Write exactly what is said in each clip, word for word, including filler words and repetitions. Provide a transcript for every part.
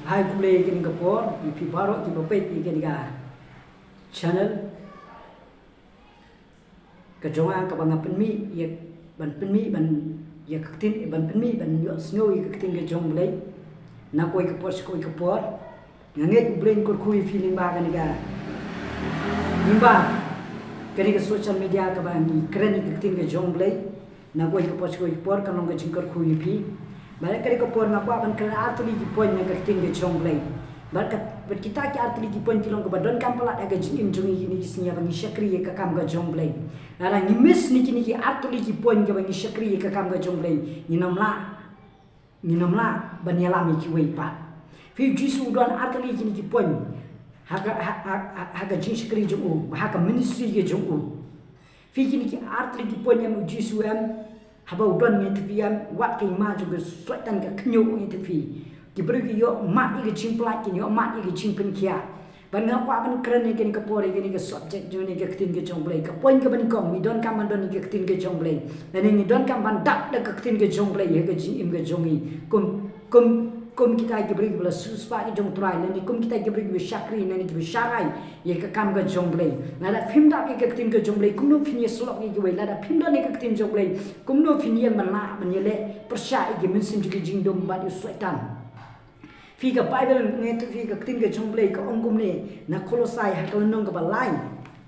Hai khublei ïa kane ka por, ïa phi baroh kiba peit ïa kane ka channel ka jong nga, kaba nga pynmih ïa, ban pynmih ban, ïa ka ktien, ban pynmih ban ïohsngew ïa ka ktien ka jong U Blei. Na kawei ka por sha kawei ka por, nga ngeit U Blei un kyrkhu ïa phi lyngba kane ka, lyngba kane ka social media kaba ngi kren ïa ka ktien ka jong U Blei. Na kawei ka por sha kawei ka por kan long ka jingkyrkhu ïa phi. Bad ha kane ka por nga kwah ban kren ar tylli ki point na ka ktien ka jong U Blei. Bad ka, bad kita ki ar tylli ki point ki long kaba donkam palat ha ka jingim jong ngi kine ki sngi ba ngi shakri ïa ka kam ka jong U Blei. Lada ngi miss na kine ki ar tylli ki point kaba ngi shakri ïa ka kam ka jong U Blei, ngin ym lah, ngin ym lah ban ïalam ïa kiwei pat. Phi, U Jisu u don ar tylli kine ki point ha ka, ha, ha, ha, ha ka jingshakri jong u, ha ka ministry ka jong u. Phi, kine ki ar tylli ki point em, U Jisu em, haba u don, ngi tip phi em, wat ka hima jong ka Soitan ka khñiuh, ngi tip phi. Ki briew ki ïoh mad ïa ka jingpyllait, ki ïoh mad ïa ka jingpynkhiah. Bad nga kwah ban kren ïa kane ka por, ïa kane ka subject jong kane ka ktien ka jong U Blei. Ka point kaba nyngkong, ngi donkam ban don ïa ka ktien ka jong U Blei. Lane ngi donkam ban dap da ka ktien ka jong U Blei ha ka jingim ka jong ngi. Kum, kum, kum kita ki briew kiba la siewspah ki jong U Trai, lane kum kita ki briew kiba shakri, lane kiba sharai ïa ka kam ka jong U Blei. Lada phim dap ïa ka ktien ka jong U Blei, kumno phin ïasyllok ïa kiwei? Lada phim don ïa ka ktien jong U Blei, kumno phin ïeng ban lah ban ïaleh pyrshah ïa ki mynsiem jong ki jingdum bad ïa u Soitan? Phi, ka Baibl, ngi tip phi, ka ktien ka jong U Blei ka ong kumne, na Kolosai ha ka lynnong kaba lai,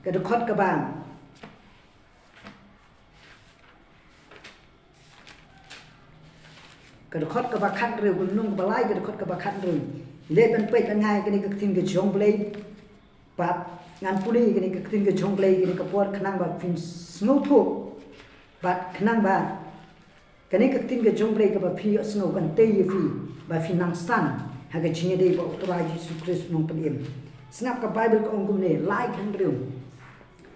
ka dkhot kaba, ka dkhot kaba khathynriew, ka lynnong kaba lai, ka dkhot kaba khathynriew. Leit ban peit ban ngai kane ka ktien ka jong U Blei. Bad ngan pule kane ka ktien ka jong U Blei kane ka por, khnang ba phin sngewthuh. Bad khnang ba kane ka ktien ka jong U Blei kaba phi ïohsngew kan tei ïa phi, ba phin nang san ha ka jingïadei bad U Trai Jisu Khrist u Nongpynim. Sngap, ka Baibl ka ong kumne, lai khathynriew.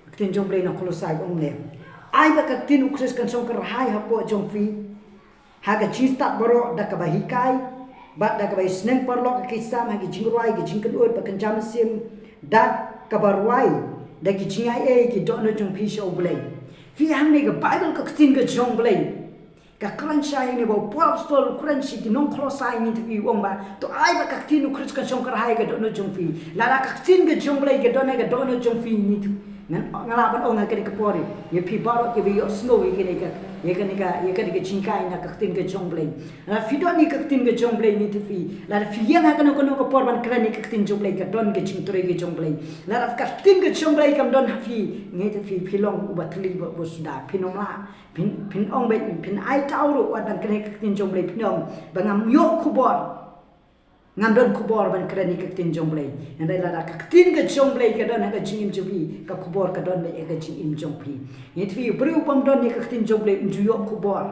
Ka ktien jong U Blei na Kolosai ka ong kumne: Ai ba ka ktien U Khrist kan shong kyrhai hapoh jong phi ha ka jingstad baroh, da kaba hikai bad da kaba ïasneng paralok ha ki sam, ha ki jingrwai, ki jingkynnoh bad kynja mynsiem, da kaba rwai da ki jingaiei ki dohnud jong phi sha U Blei. Phi, hangne ka Baibl, ka ktien ka jong U Blei, ka kren shai hangne ba u Paul Apostol u kren sha ki nong Kolosai, ngi tip phi, u ong ba to ai ba ka ktien U Khrist kan shong kyrhai ka dohnud jong phi. Lada ka ktien ka jong U Blei ka don ha ka dohnud jong phi, ngi tip, ngan, nga lah ban ong ha kane ka por ïa phi baroh kiba ïohsngew ïa kane ka, ïa kane ka, ïa kane ka jinghikai na ka ktien ka jong U Blei. Lada phi don ïa ka ktien ka jong U Blei, ngi tip phi, lada phi ïeng ha kano kano ka por ban kren ïa ka ktien jong U Blei, ka don ka jingtrei ka jong U Blei. Lada ka ktien ka jong U Blei kam don ha phi, ngi tip phi, phi long uba thylli bad uba suda, phin ym lah. Phin, phin ong ba, phin ai thaw ruh wat ban kren ïa ka ktien jong U Blei, phin ong ba ngam ïoh khubor, ngam don khubor ban kren ïa ka ktien jong U Blei. Hynrei lada ka ktien ka jong U Blei ka don ha ka jingim jong phi, ka khubor ka don ha ka jingim jong phi. Ngi tip phi, u briew bym don ïa ka ktien jong U Blei um ju ïoh khubor.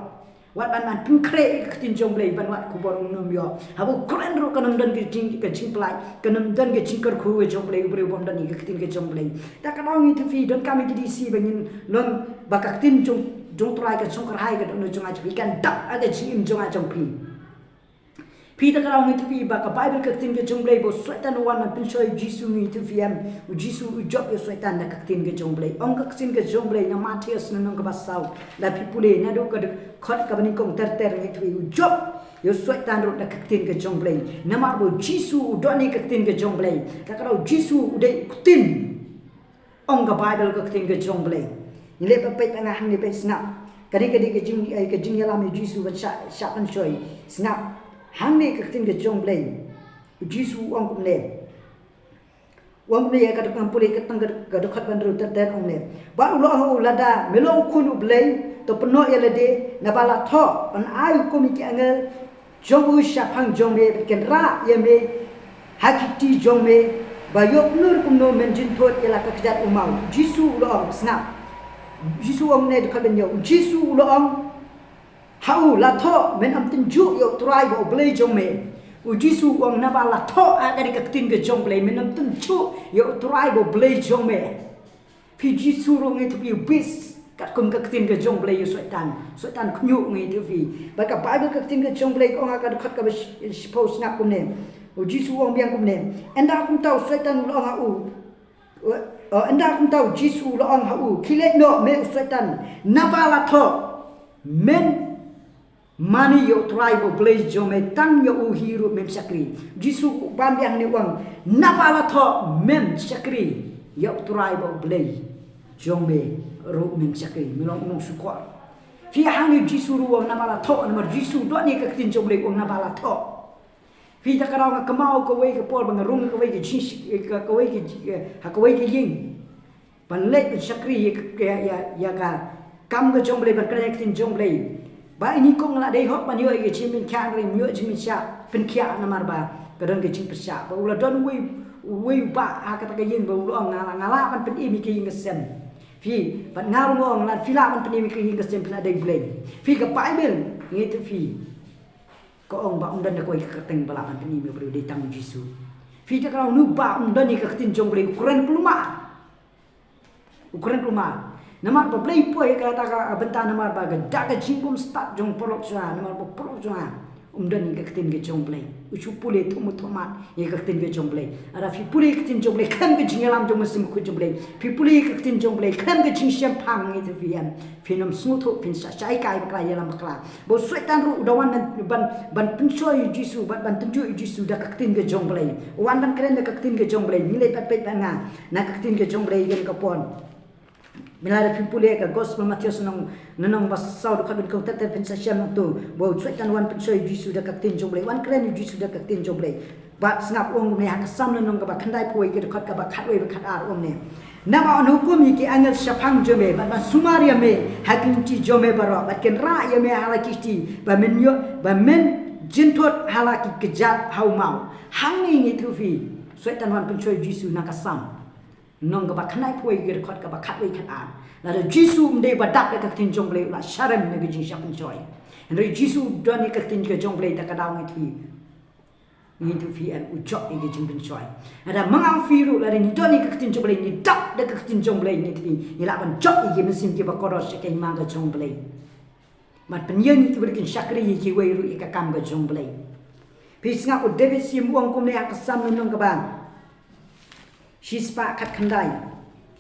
Wat ban, ban pynkhreh ïa ka ktien jong U Blei ban wad khubor, um ïoh. Haba u kren ruh kan ym don ka jing, ka jingpyllait, kan ym don ka jingkyrkhu ka jong U Blei, u briew bym don ïa ka ktien ka jong U Blei. Te ka daw, ngi tip phi, donkam ïa ki DC ba ngin long ba ka ktien jong, jong U Trai kan shong kyrhai ka dohnud jong nga jong phi, kan dap ha ka jingim jong nga jong phi. Phi, te ka daw, ngi tip phi ba ka Baibl, ka ktien ka jong U Blei, ba u Soitan u wan ban pynshoi U Jisu, ngi tip phi em, U Jisu u jop ïa u Soitan da ka ktien ka jong U Blei. Ong ka ktien ka jong U Blei na Mathaios lynnong kaba saw, lada phi pule naduh ka dkhot kaba nyngkong ter ter, ngi tip phi, u jop ïa u Soitan ruh da ka ktien ka jong U Blei. Namar ba U Jisu u don ïa ka ktien ka jong U Blei. Te ka daw, U Jisu u dei u ktien. Ong ka Baibl, ka ktien ka jong U Blei. Ngi leit ba peit ba nga hangne, peit, sngap. Ka dei, ka dei ka jing, eh, ka jingïalam ïa U Jisu ban shah, shah pynshoi. Sngap. Hangne ka ktien ka jong U Blei. U Jisu u ong kumne. U ong kumne, ïa ka dkhot, pule ka tang ka, ka dkhot ba hynriew ter ter, ong kumne: Bad u la ong ha u, lada me long u khun U Blei, to pynnoh ïa lade, naba la thoh ban ai hukum ïa ki angel jong u shaphang jong me, bad kin rah ïa me ha ki kti jong me, ba ïoh kumno kumno men jynthut ïa la ka kjat u maw. U Jisu u la ong, sngap. U Jisu u ong ne, dkhot ba hynñiew. U Jisu u la ong ha u, la thoh, men ym tynjuh ïa U Trai ba U Blei jong me. U Jisu u ong, naba la thoh ha ka dei ka ktien ka jong U Blei, men ym tynjuh ïa U Trai ba U Blei jong me. Phi, U Jisu ruh, ngi tip phi, u base katkum ka ktien ka jong U Blei ïa u Soitan. Soitan khñiuh, ngi tip phi. Bad ka Baibl, ka ktien ka jong U Blei, ka ong ha ka dkhot kaba shi-, shiphew, sngap kumne. U Jisu u ong biang kumne. Ynda kumta u Soitan u la ong ha u. U, u, ynda kumta U Jisu u la ong ha u, khie leit noh me u Soitan. Naba la thoh, men mane ïa U Trai ba U Blei jong me, tang ïa u hi ruh mem shakri. Jisu u ban biang ne u ong, naba la thoh mem shakri ïa U Trai ba U Blei jong me ruh mem shakri, me long u nongshukor. Phi, hangne Jisu ruh u ong naba la thoh, namar Jisu don ïa ka ktien jong U Blei, u ong naba la thoh. Phi, ta ka daw nga kynmaw kawei ka por ba nga rung kawei ka jing, ka, kawei ka, ha kawei ka ïing. Ban leit ban shakri ïa, ïa, ïa, ïa ka kam ka jong U Blei, ban kren ïa ka ktien jong U Blei. Ba ini kong nga la dei hok ban ïoh ïa ka jingpynkhiah, hynrei ym ïoh jingpynkhiah, pynkhiah namar ba ka don ka jingpyrshah. Ba u la don uwei, uwei u bah ha kata ka ïing ba u la ong, nga la, nga lah ban pynim ïa ka ïing ka sem. Phi, bad nga ruh nga ong, lada phi lah ban pynim ïa ka ïing ka sem, phi la dei blei. Phi, ka Baibl ngi tip phi, ka ong ba ym don da kawei ka kyrteng ba lah ban pynim ïa u briew, dei tang U Jisu. Phi, ta ka daw une u bah um don ïa ka ktien jong U Blei, u kren kulmar. U kren kulmar. Namar ba U Blei poi ha kata ka bynta, namar ba ka da ka jingbymstad jong u paralok jong nga, namar ba u paralok jong nga um don ïa ka ktien ka jong U Blei. U shu pule thum thum mat ïa ka ktien ka jong U Blei. Lada phi pule ïa ka ktien jong U Blei khlem ka jingïalam jong U Mynsiem Bakhuid jong U Blei, phi pule ïa ka ktien jong U Blei khlem ka jingshemphang, ngi tip phi, em, phin ym sngewthuh, phin sa shai kai bakla, ïalam bakla. Ba u Soitan ruh u da wan ban, ban, ban pynshoi ïa U Jisu, ban, ban tynjuh ïa U Jisu da ka ktien ka jong U Blei. U wan ban kren da ka ktien ka jong U Blei. Ngi leit pat peit bad nga na ka ktien ka jong U Blei ïa kane ka por. Lada phi pule ka Gospel Mathaios lynnong, lynnong ba saw, dkhot ba nyngkong ter ter, phin sa shem nangtu ba u Soitan u wan pynshoi ïa U Jisu da ka ktien jong U Blei, u wan kren ïa U Jisu da ka ktien jong U Blei. Bad sngap, u ong kumne ha ka Salm lynnong kaba khyndaiphew wei, ka dkhot kaba khatwei bad khatar, u ong kumne, naba yn hukum ïa ki angel shaphang jong me, bad ban sumar ïa me ha ki lynti jong me baroh, bad kin rah ïa me ha la ki kti, ba men ïoh, ba men jynthut ha la ki kjat ha u maw. Hangne ngi tip phi, Soitan wan pynshoi Jisu na ka Salm lynnong kaba khyndaiphew wei, ka dkhot kaba khatwei khatar. Lada Jisu um dei ba dap da ka ktien jong U Blei, u la sharem na ka jingshah pynshoi. Hynrei Jisu u don ïa ka ktien ka jong U Blei, ta ka daw ngi tip phi, ngi tip phi, em, u jop ïa ka jingpynshoi. Lada ma nga ma phi ruh, lada ngi don ïa ka ktien jong U Blei, ngi dap da ka ktien jong U Blei, ngi tip phi, ngi lah ban jop ïa ki mynsiem kiba kordor sha ka hima ka jong U Blei. Bad pynïeng ïa kiba kin shakri ïa kiwei ruh ïa ka kam ka jong U Blei. Phi sngap, u David Syiem u ong kumne ha ka Salm lynnong kaba shispah khatkhyndai,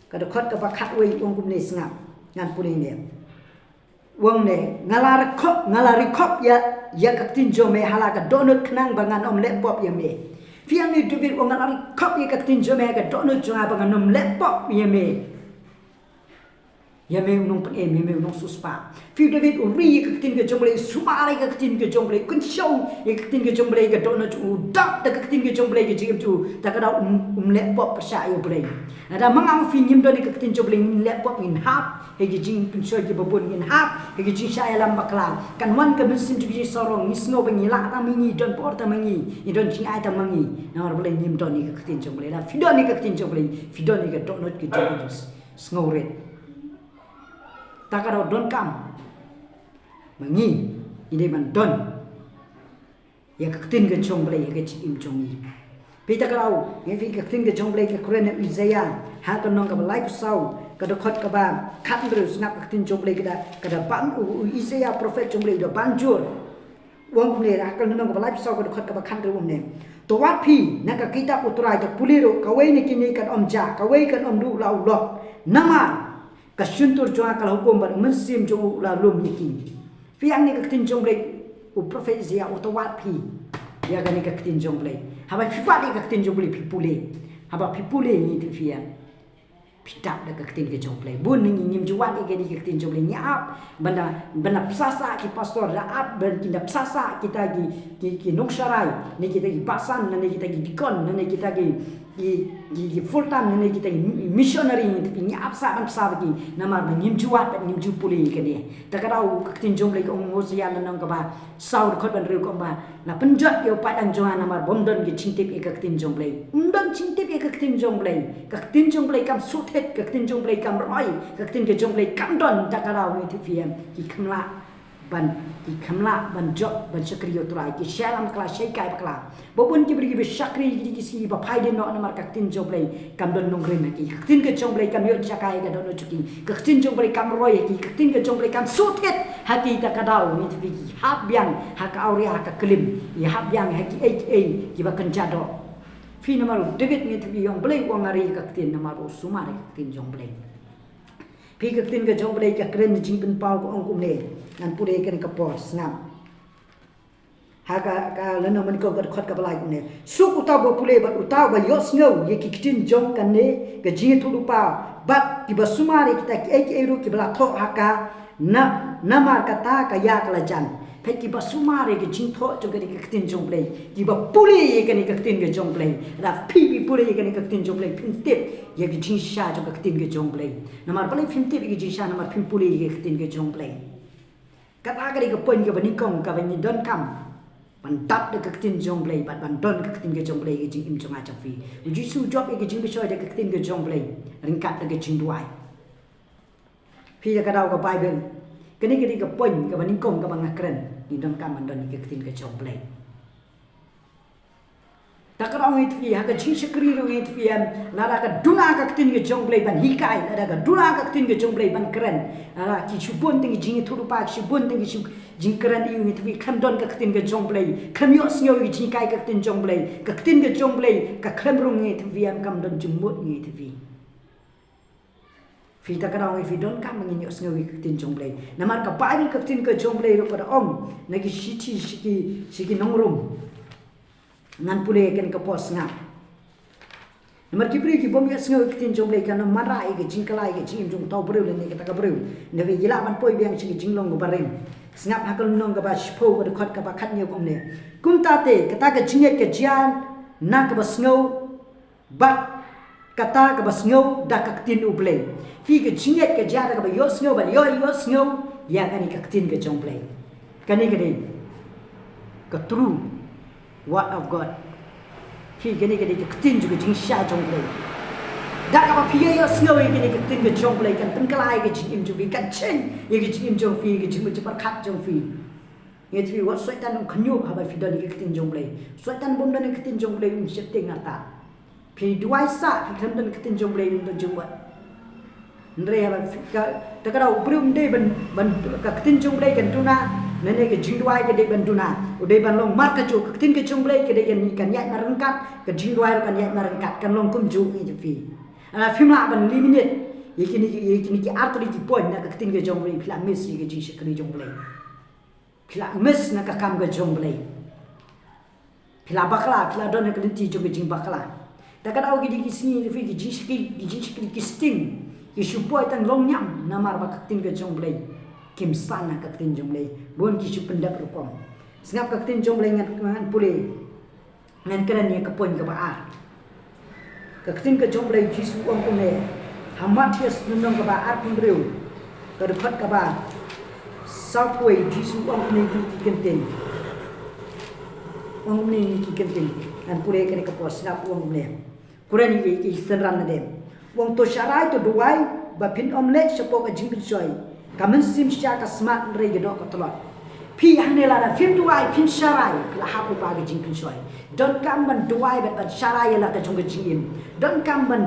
ka dkhot kaba khatwei, u ong kumne, sngap, ngan pule ne. U ong ne, nga la ri khop, nga la ri khop ïa, ïa ka ktien jong me ha la ka dohnud khnang ba ngan ym leh pop ïa me. Phi, hangne u David u ong, nga la ri khop ïa ka ktien jong me ha ka dohnud jong nga ba ngan ym leh pop ïa me. Ïa me u nongpynim, ïa me u nongsiewspah. Phi, u David u ri ïa ka ktien ka jong U Blei, u sumar ïa ka ktien ka jong U Blei, u kynshew ïa ka ktien ka jong U Blei ha ka dohnud jong u, u dap da ka ktien ka jong U Blei ha ka jingim jong u, ta ka daw um, um leh pop pyrshah ïa U Blei. Lada ma nga ma phi ngim don ïa ka ktien jong U Blei, ngin leh pop, ngin hap ha ki jingpynshoi kiba bun, ngin hap ha ki jingshah ïalam bakla. Kan wan ka mynsiem jong ka jingsarong, ngi sngew ba ngi lah tang ma ngi, don por tang ma ngi, ngi don jingai tang ma ngi. Namar balei? Ngim don ïa ka ktien jong U Blei. Lada phi don ïa ka ktien jong U Blei, phi don ïa ka dohnud ka jong u jingsngewrit. Ta ka daw donkam ma ngi, ngi dei ban don ïa ka ktien ka jong U Blei ha ka jingim jong ngi. Phi, ta ka daw ngi peit ka ktien ka jong U Blei ka kren na u Isaïah ha ka lynnong kaba laiphew saw, ka dkhot kaba khathynriew, sngap, ka ktien jong U Blei ka da, ka da ban, u, u Isaïah, prophet jong U Blei, u da ban jur. U ong kumne ha ka lynnong kaba laiphew saw, ka dkhot kaba khathynriew, u ong kumne: To wad phi na ka kitab U Trai, to pule ruh, kawei na kine kan ym jah, kawei kan ym duh la u lok. Namar ka shyntur jong nga ka la hukum bad u mynsiem jong u u la lum ïa ki. Phi, hangne ka ktien jong U Blei, u prophet Isaïah u ong to wad phi ïa kane ka ktien jong U Blei. Haba phi wad ïa ka ktien jong U Blei, phi pule. Haba phi pule, ngi tip phi ïa, phi dap da ka ktien ka jong U Blei. Bun na ngi ngim ju wad ïa kane ka ktien jong U Blei, ngi ap ban da, ban da pynshah sah ki pastor, da ap ban, kin da pynshah sah kita ki, ki, ki nongsharai, ne kita ki basan, ne kita ki deacon, ne kita ki ki, ki, ki full time, ne kita ki missionary, ngi ap sah ban pynshah bad ki, namar ba ngim ju wad bad ngim ju pule ïa kane. Ta ka daw ka ktien jong U Blei ka ong, Hosea lynnong kaba saw, dkhot ba hynriew, ka ong ba la pynjot ïa u paidbah jong nga namar ba ym don ki jingtip ïa ka ktien jong U Blei. Ym don jingtip ïa ka ktien jong U Blei. Ka ktien jong U Blei kam shu thied, ka ktien jong U Blei kam roi, ka ktien ka jong U Blei kam don. Ta ka daw ngi tip phi ïa ki kham lah ban, ki kham lah ban jop, ban shakri ïa U Trai, ki shah ïalam bakla, shah kai bakla. Ba bun ki briew kiba shakri, ki dei ki sngi ba phai dien noh namar ka ktien jong U Blei kam don nongrim ha ki. Ka ktien ka jong U Blei kam ïoh jaka ha ka dohnud jong ki. Ka ktien jong U Blei kam roi ha ki. Ka ktien ka jong U Blei kam shu thied ha ki. Ta ka daw ngi tip phi, ki hap biang ha ka awria, ha ka klim, ki hap biang ha kiei kiei kiba kynja doh. Phi, namar u David ngi tip phi u ong, Blei u ong nga ri ïa ka ktien, namar u sumar ïa ka ktien jong U Blei. Phi, ka ktien ka jong U Blei ka kren na Jingpynpaw, ka ong kumne, ngan pule ïa kane ka por, sngap. Ha ka, ka lynnong ba nyngkong ka dkhot kaba lai kumne. Suk uta uba pule bad uta uba ïohsngew ïa ki ktien jong kane ka jingïathuhlypa bad kiba sumar ïa kita kiei kiei ruh kiba la thoh ha ka, na, namar kata ka ïa ka la jan. Peit, kiba sumar ïa ka jingthoh jong kane ka ktien jong Blei, kiba pule ïa kane ka ktien ka jong Blei. Lada phi phi pule ïa kane ka ktien jong Blei, phim tip ïa ka jingshisha jong ka ktien ka jong Blei. Namar balei phim tip ïa ka jingshisha? Namar phim pule ïa ka ktien ka jong Blei. Kata ka dei ka point kaba nyngkong kaba ngi donkam ban dap da ka ktien jong Blei bad ban don ka ktien ka jong Blei ha ka jingim jong nga jong phi. U Jisu u jop ïa ka jingpynshoi da ka ktien ka jong Blei ryngkat da ka jingduwai. Phi ïa ka daw ka Baibl. Kane ka dei ka point kaba nyngkong kaba nga kren, ngi donkam ban don ïa ka ktien ka jong Blei. Da kaba ong ïa phi ha ka jingshakri ruh ïa phi em, lada ka duna ka ktien ka jong Blei ban hikai, lada ka duna ka ktien ka jong Blei ban kren, lada ki shu bun tang ki jingïathuhlypa, ki shu bun tang ki shu jingkren ïa phi, khlem don ka ktien ka jong Blei, khlem ïohsngew ïa ka jinghikai ka ktien jong Blei, ka ktien ka jong Blei ka khlem rung ïa phi em, kam don jingmut ïa phi. Phi, da kaba ong ïa phi donkam ba ngin ïohsngew ïa ka ktien jong Blei. Namar ka Baibl ka ktien ka jong Blei ruh ka da ong na ki shithi sha ki, sha ki nong Rom. Ngan pule ïa kane ka por, sngap. Namar ki briew ki bym ïohsngew ïa ka ktien jong Blei kan ym wanrah ïa ka jingkylla ïa ka jingim jong uta u briew lane kata ka briew. Namar ki lah ban poi biang sha ka jinglong kaba ring. Sngap ha ka lynnong kaba shiphew ka dkhot kaba khatnïew kumne. Kumta te kata ka jingngeit ka jia na kaba sngew bad kata kaba sngew da ka ktien U Blei. Phi, ka jingngeit ka jia da kaba ïohsngew bad ïoh, ïohsngew ïa kane ka ktien ka jong Blei. Kane ka dei ka true word of God. Phi, kane ka dei ka ktien jong ka jingshisha jong Blei. Da kaba phi ïoh, ïohsngew ïa kane ka ktien ka jong Blei kan pynkylla ïa ka jingim jong phi, kan change ïa ka jingim jong phi, ïa ka jingmut jingpyrkhat jong phi. Ngi tip wat Soitan um khynñiuh haba phi don ïa ka ktien jong Blei. Soitan bym don ïa ka ktien jong Blei um sheptieng artat. Phi duwai sah, phi khlem don ka ktien jong Blei, um don jingmut. Hynrei haba phi ka, da kaba u briew um dei ban, ban, ka ktien jong Blei kan duna, lane ka jingduwai ka dei ban duna. U dei ban long markajuh, ka ktien ka jong Blei ka dei kan, kan ïaid marryngkat, ka jingduwai ruh kan ïaid marryngkat, kan long kumjuh, ngi tip phi. Ah, phim lah ban eliminate ïa kine, ïa kine ki artylli ki point na ka ktien ka jong Blei, phi la miss ïa ka jingshakri jong Blei. Phi la miss na ka kam ka jong Blei. Phi la bakla, phi la don ha ka lynti jong ka jingbakla. Da kaba ong ki dei ki sngi, phi, ki jingshakri, ki jingshakri ki sting, ki shu poi tang longñiam namar ba ka ktien ka jong Blei kim san ha ka ktien jong Blei. Bun ki shu pyndep rukom. Sngap ka ktien jong Blei, ngan, ngan pule. Ngan kren ïa ka point kaba ar. Ka ktien ka jong Blei, Jisu u ong kumne. Ha Mathaios lynnong kaba arphew hynriew, ka dkhot kaba sawphew wei, Jisu u ong kumne ïa ki kyntien. U ong kumne ïa ki kyntien. Ngan pule kane ka por, sngap, u ong kumne. Kren ïa ki synran lade. U ong, to sharai, to duwai ba phin ym leit shapoh ka jingpynshoi. Ka mynsiem shisha ka smat, hynrei ka doh ka tlot. Phi, hangne lada phim duwai, phim sharai, phi la hap lypa ha ka jingpynshoi. Donkam ban duwai bad ban sharai ïa la ka jong ka jingim. Donkam ban,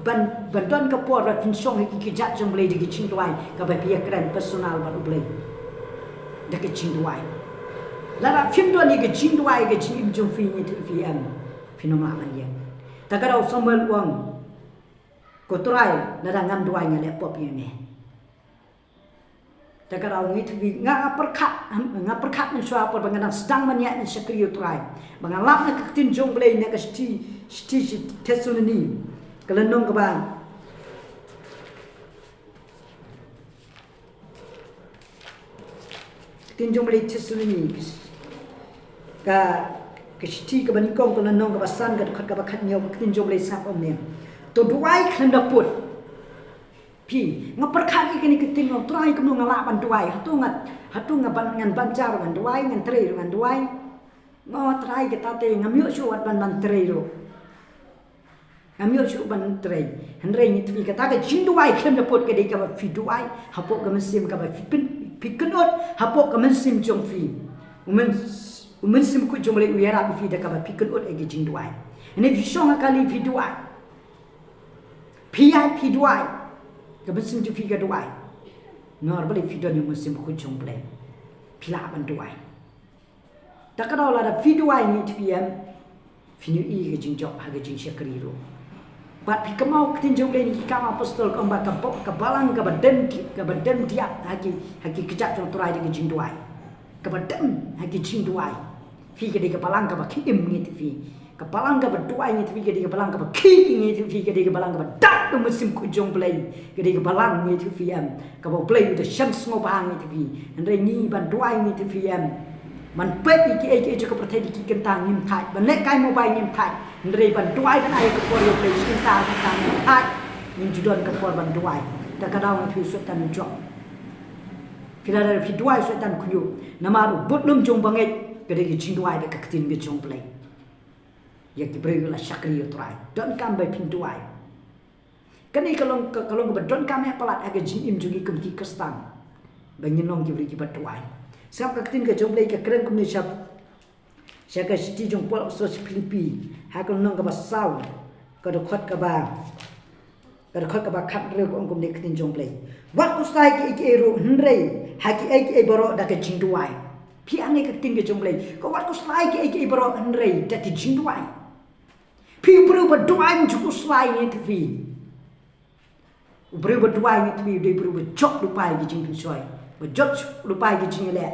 ban, ban don ka por ba phin shong ha ki kjat jong Blei da ka jingduwai, kaba phi ïakren personal bad U Blei da ka jingduwai. Lada phim don ïa ka jingduwai ha ka jingim jong phi, ngi tip phi em, phin ym lah ban ïeng. Da kaba u Samuel u ong, ko Trai, lada ngam duwai nga leh pop ïa me. Da kaba u, ngi tip phi, nga pyrkhat, nga pyrkhat mynshuwa por ba nga dang sdang ban ïaid ban shakri ïa u Trai, ba nga lap na ka ktien jong Blei na ka shithi, shithi, shithi Thessaloni, ka lynnong kaba, ktien jong Blei Thessaloni, ka, ka shithi kaba nyngkong, ka lynnong kaba san, ka dkhot kaba khatnïew, ka ktien jong Blei sngap, u ong kumne. To duwai khlem da pud. Phi, nga pyrkhat ïa kane ka ktien, nga, Trai, kumno nga lah ban duwai? Hato nga, hato nga ban, ngan ban jar ban duwai, ngan trei ruh ngan duwai. Nga, Trai, kata te ngam ïoh shuh wat ban, ban trei ruh. Ngam ïoh shuh ban trei. Hynrei ngi tip phi, kata ka jingduwai khlem da pud ka dei kaba phi duwai hapoh ka mynsiem, kaba phi pyn, phi kynud hapoh ka mynsiem jong phi. U myns-, u Mynsiem Bakhuid jong Blei u ïarap ïa phi da kaba phi kynud ïa ka jingduwai. Hynrei phi shong ha kali phi duwai. Phi ïaid phi duwai. Ka mynsiem jong phi ka duwai. Namar balei? Phi don ïa u Mynsiem Bakhuid jong Blei. Phi lah ban duwai. Da kaba lada phi duwai, ngi tip phi em, phin ïohi ka jingjop ha ka jingshakri ruh. Bad phi kynmaw ka ktien jong Blei na Ki Kam Apostol, ka ong ba ka bo-, ka balang kaba dem ki, kaba dem diat ha ki, ha ki kjat jong u Trai da ka jingduwai. Kaba dem ha ki jingduwai. Phi ka dei ka balang kaba khie im ngi ïathuh phi. Ka balang kaba duwai ngi ïathuh phi ka dei ka balang kaba khie ngi ïathuh phi ka dei ka balang kaba dak da u mynsiem khuid jong U Blei. Ka dei ka balang ngi ïathuh phi em. Kaba U Blei u da shem sngewbha ngi ïathuh phi. Hynrei ngi ban duwai ngi ïathuh phi em. Ban peit ïa kiei kiei jong ka pyrthei da ki kynta ngim thait. Ban leh kai mobile ngim thait. Hynrei ban duwai ban ai ka por ïa U Blei shi kynta ar kynta ngim thait. Ngim ju don ka por ban duwai. Ta ka daw ngi ïathuh phi u Soitan u jop. Phi lada phi duwai u Soitan u khñiuh. Namar u bud lum jong u bangeit ka dei ka jingduwai bad ka ktien ka jong U Blei. Ïa ki briew la shakri ïa U Trai. Donkam ba phin duwai. Kane ka long ka, ka long kaba donkam eh palat ha ka jingim jong ngi kum ki Khristan. Ba ngin long ki briew kiba duwai. Sngap ka ktien ka jong U Blei ka kren kumne sha, sha ka shithi jong u Paul ha u sor sha ki Philippi. Ha ka lynnong kaba saw. Ka dkhot kaba Ka dkhot kaba khathynriew ka ong kumne ka ktien jong U Blei. Wat khuslai kiei kiei ruh hynrei ha kiei kiei baroh da ka jingduwai. Phi ïohi ka ktien ka jong U Blei. Ka wat khuslai kiei kiei baroh hynrei da ka jingduwai. Phi u briew ba duwai um ju khuslai ngi ïathuh phi. U briew ba duwai ngi ïathuh phi u dei u briew ba jop lypa ïa ki jingpynshoi. Ba jop lypa ïa ki jingïaleh.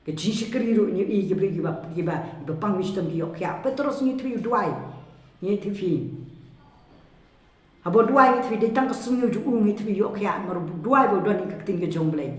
Ka jingshakri ruh ngi ïohi ki briew kiba, kiba, kiba pang wisdom ki ïoh khiah. Petros ngi ïathuh phi u duwai. Ngi ïathuh phi. Haba u duwai ngi ïathuh phi dei tang ka sngewsih jong u ngi ïathuh phi ïoh khiah namar u duwai ba u don ïa ka ktien ka jong U Blei.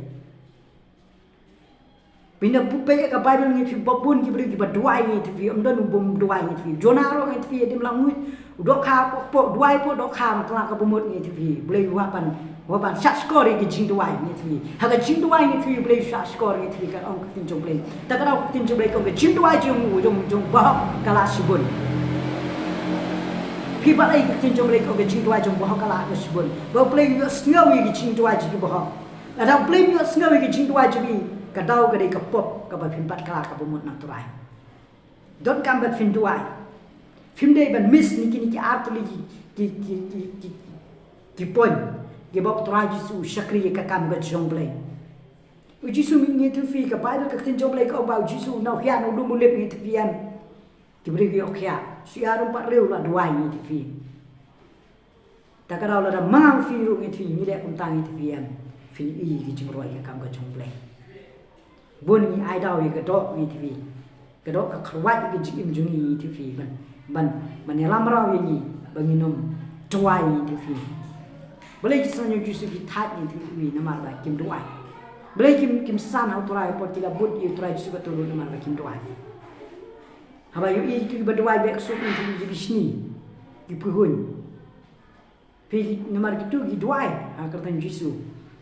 Phin da peit ïa ka Baibl ngi ïathuh phi ba bun ki briew kiba duwai ngi ïathuh phi ym don u bym duwai ngi ïathuh phi. Jonah ruh ngi ïathuh phi ha ïing lam nguid. U dohkha hapoh, hapoh, duwai hapoh dohkha ym kylla kaba mut ngi ïathuh phi. U Blei u hap ban, u hap ban shahshkor ïa ka jingduwai ngi ïathuh phi. Ha ka jingduwai ngi ïathuh phi U Blei u shahshkor ngi ïathuh phi ka ong ka ktien jong U Blei. Ta ka daw ka ktien jong U Blei ka ong ka jingduwai jong u jong, jong bahok ka lah shibun. Phi bat ïa ka ktien jong U Blei ka ong ka jingduwai jong bahok ka lah shibun. Ba U Blei u ïohsngew ïa ka jingduwai jong ki bahok. Lada U Blei um ïohsngew ïa ka jingduwai jong phi, ka daw ka dei ka pop kaba phin bat kylla kaba mut na U Trai. Donkam ba phin duwai. Phim dei ban miss ïa kine ki ar tylli ki, ki, ki point kiba U Trai Jisu u shakri ïa ka kam ka jong U Blei. U Jisu ngi ïathuh phi ka Baibl ka ktien jong U Blei ka ong ba u Jisu u nang hiar u lum u lip ngi ïathuh phi em. Ki briew ki ïoh khiah. Shu ïaroh pat riew la duwai ngi ïathuh phi. Ta ka daw lada ma phi ruh ngi ïathuh phi ngi leh kumta ngi ïathuh phi em. Phin ïohi ki jingroi ka kam ka jong U Blei. Bun ngi ai daw ïa ka doh ngi ïathuh phi. Ka doh ka kyrwat ïa ka jingim jong ngi ngi ïathuh phi ban, ban, ban ïalam mraw ïa ngi ba ngin ym duwai ngi ïathuh phi. Balei ki synran jong u Jisu ki thait ngi ïathuh phi namar ba kim duwai. Balei kim, kim san ha U Trai hapoh ki la bud ïa U Trai Jisu ka turun namar ba kim duwai. Haba ïohi kitu kiba duwai beh ksuid ngi ïathuh phi ki bishni, ki pyrhuñ. Phi namar kitu ki duwai ha ka kyrteng Jisu.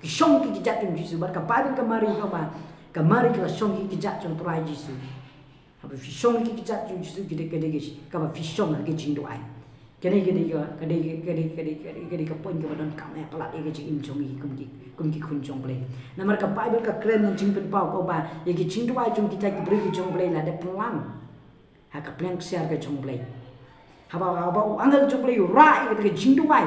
Ki shong ki kjat jong Jisu bad ka Baibl ka mari ka ba ka mari ka la shong ki kjat jong Trai Jisu. Haba phi shong ki kjat jong Jisu ki dei ka dei ka ba phi shong ha ka jingduwai. Ka dei ka dei ka dei ka dei ka dei ka dei ka point kaba donkam eh palat ïa ka jingim jong ngi kum ki kum ki khun jong Blei. Namar ka Baibl ka kren na jingpynpaw ka ba ïa ka jingduwai jong kita ki briew ki jong Blei la dep pynlang. Ha ka pliang ksiar ka jong Blei. Haba, haba u angel jong Blei u rah ïa ka jingduwai.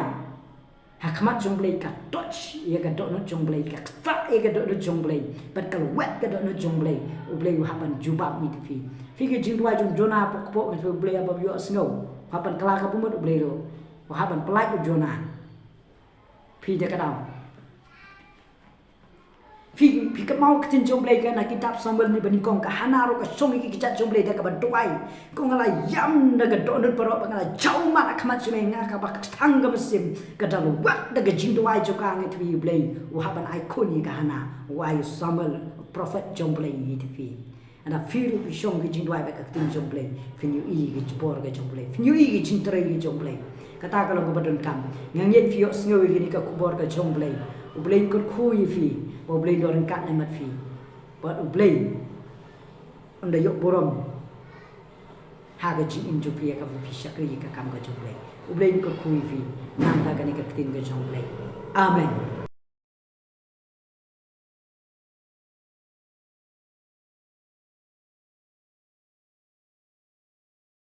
Ha khmat jong Blei ka toch ïa ka dohnud jong Blei ka ktah ïa ka dohnud jong Blei. Bad ka lwet ka dohnud jong Blei. U Blei u hap ban jubab ngi ïathuh phi. Phi ka jingduwai jong Jonah pok pok ngi ïathuh phi U Blei haba ïohsngew. U hap ban kylla ka bamut U Blei ruh. U hap ban pyllait u Jonah. Phi da ka daw. Phi, phi kynmaw ka ktien jong Blei ka na kitab Samuel ni banyngkong ka Hana ruh ka shong ïa ki kjat jong Blei da kaba duwai. Ka ong nga la ïam da ka dohnud baroh ba nga la jaw ummat ha khmat jong me nga kaba kthang ka mynsiem ka da lwet da ka jingduwai jong ka ngi ïathuh phi U Blei. U hap ban ai khun ïa ka Hana. U ai Samuel prophet jong Blei ngi ïathuh phi. Hynda phi ruh phi shong ka jingduwai bad ka ktien jong Blei. Phin ïohi ka jubor ka jong Blei. Phin ïohi ka jingtrei ka jong Blei. Kata ka long kaba donkam. Nga ngeit phi ïohsngew ïa kane ka khubor ka jong Blei. U Blei un kyrkhu ïa phi. Ba U Blei un long ryngkat lem bad phi. Bad U Blei un da ïoh burom ha ka jingim jong phi ïa kaba phi shakri ïa ka kam ka jong Blei. U Blei un kyrkhu ïa phi. Nangta kane ka ktien ka jong Blei. Amen.